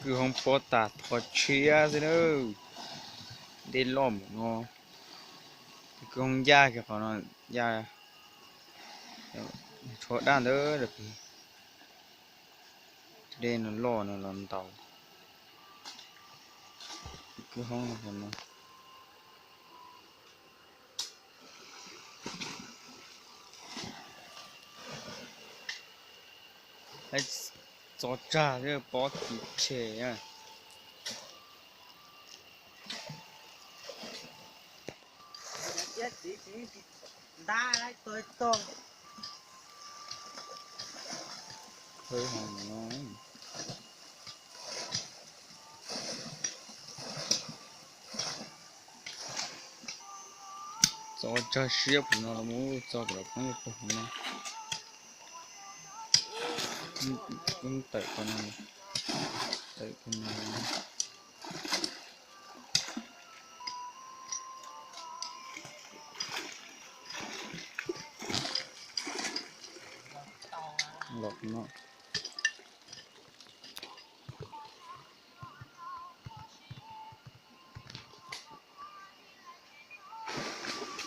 Kwj hoob pob tag thov tshiab xwb na. Dej loj mus no. Kwj hoob ncaj kiag qhov no, ncaj, tshuav daj ntawd. Dej no loj no los ntaus kwj hoob no. Txo tsag pob kis tshe. Txo tsag siab pum no los mus txo kom los poob rau hauv no. Wb tawm ko no, tawm ko no los no.